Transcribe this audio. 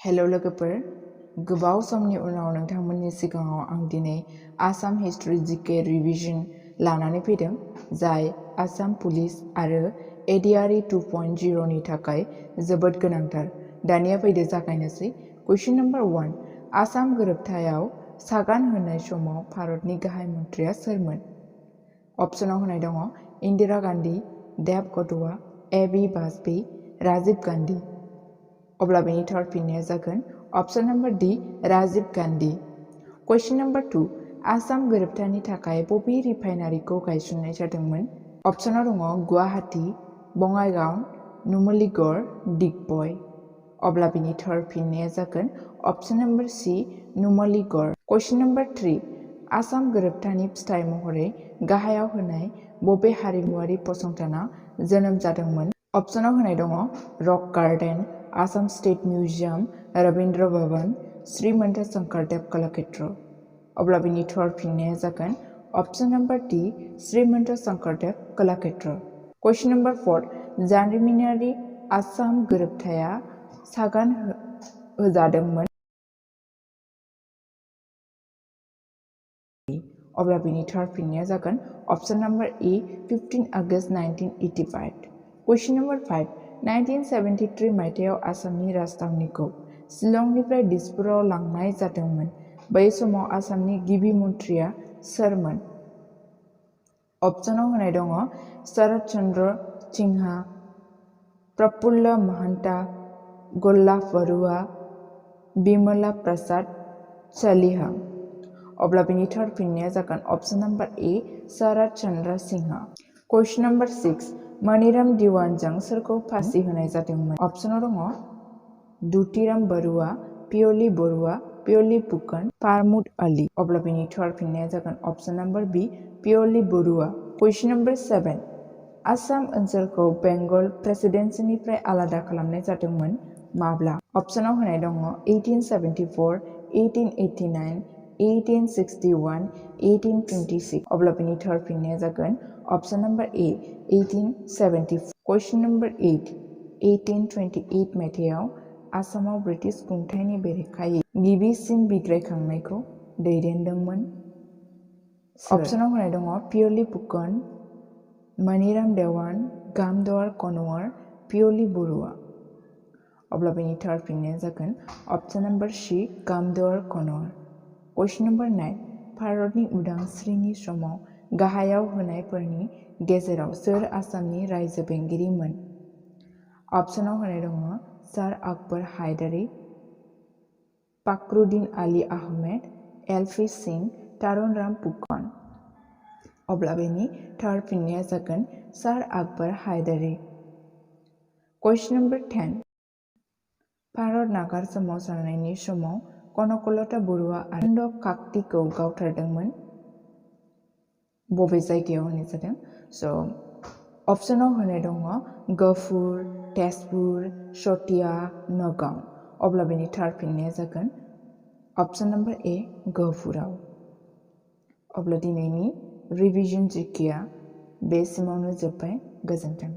Hello लोगोफोर गोबाव समनि उनाव नोंथांमोननि सिगाङाव आं दिनै आसाम हिस्ट्री जीके रिविजन लानानै फैदों जाय आसाम पुलिस आरो ADRE 2.0 नि थाखाय जोबोद गोनांथार। दानिया फैदो जागायनोसै। कुइसन नम्बर 1 आसाम गोरोबथायाव सागान होनाय समाव भारतनि गाहाय मन्थ्रिया सोरमोन? अपशनाव होनाय दङ इन्दिरा गान्धी, देबगौड़ा, A.B. वाजपेयी, राजीव गान्धी। अब्ला बेनि थार फिननाया जागोन option number D Rajiv Gandhi. Question number 2 Assam गोरोबथानि थाखाय बबे रिफाइनारिखौ गायसननाय जादोंमोन? अपशनाव दङ गुवाहाटी, बङाइगाव, नुमलीगढ़, दिग्बय। अब्ला बेनि थार फिननाया जागोन अपशन नम्बर सी नुमलीगढ़। कुइसन नम्बर 3 आसाम गोरोबथानि फिथाइ महरै गाहायाव होनाय बबे हारिमुआरि फसंथाना जोनोम जादोंमोन? अपशनाव होनाय दङ rock garden, Assam state museum, Rabindra Bhawan, Srimanta Sankardev Kalakshetra. अब्ला बेनि थार फिननाया जागोन option number D Srimanta Sankardev Kalakshetra. Question number 4 जारिमिनारि आसाम गोरोबथाया सागान होजादोंमोन। अब्ला बेनि थार फिननाया जागोन अपशन नम्बर ए 15 आगस्ट 1985। कुइसन नम्बर 5 1973 मायथाइयाव आसामनि राजथावनिखौ शिलंनिफ्राय दिसपुराव लांनाय जादोंमोन। बै समाव आसामनि गिबि मन्थ्रिया सोरमोन? अपशनाव होनाय दङ शरत चन्द्र सिन्हा, प्रफुल्ल महन्ता, गोल्लाभ बरुवा, बिमला प्रसाद सलिहा। अब्ला बेनि थार फिननाया जागोन अपशन नम्बर ए शरत चन्द्र सिन्हा। कुइसन नम्बर 6 मनिराम दिवानजों सोरखौ फासि होनाय जादोंमोन? अपशनाव दङ दुतिराम बरुवा, पियली बरुवा, पियली फुकन, फाहमुद आली। अब्ला बेनि थार फिननाया जागोन अपशन नम्बर बी पियली बरुवा। कुइसन नम्बर 7 आसाम ओनसोलखौ बेंगल प्रेसिडेन्सिनिफ्राय आलादा खालामनाय जादोंमोन माब्ला? अपशनाव होनाय दङ 1874, 1889, 1861, 1826। अब्ला बेनि थार फिननाया जागोन अपशन नम्बर ए 1874। कुइसन नम्बर 8 1828 मायथाइयाव आसामाव ब्रिटिश खुंथायनि बेरेखायै गिबिसिन बिग्रायखांनायखौ दैदेनदोंमोन? अपशनाव होनाय दङ पियली फुकन, मनिराम देवान, गामदुवार कनवर, पियली बरुवा। अब्ला बेनि थार फिननाया जागोन अपशन नम्बर सी गामदुवार कनवर। कुइसन नम्बर 9 भारतनि उदांस्रिनि समाव गाहायाव होनायफोरनि गेजेराव सोर आसामनि रायजो बेंगिरिमोन? अपशनाव होनाय दङ सार आकबर हायदारि, फाखरुद्दीन आली आहमेद, एलपि सिंह, तारुणराम फुकन। अब्ला बेनि थार फिननाया जागोन सार आकबर हायदारि। कुइसन नम्बर 10 भारत नागार सोमावसारनायनि समाव कनकलता बरुवा आरो चन्द्र काकतिखौ गावथारदोंमोन बबे जायगायाव होनाय जादों? स' अपशनाव होनाय दङ गहपुर, तेजपुर, चतिया, नगाव। अब्ला बेनि थार फिननाया जागोन अपशन नम्बर ए गहपुराव। अब्ला दिनैनि रिभिजन जीकेआ बेसिमावनो जोब्बाय। गोजोन्थों।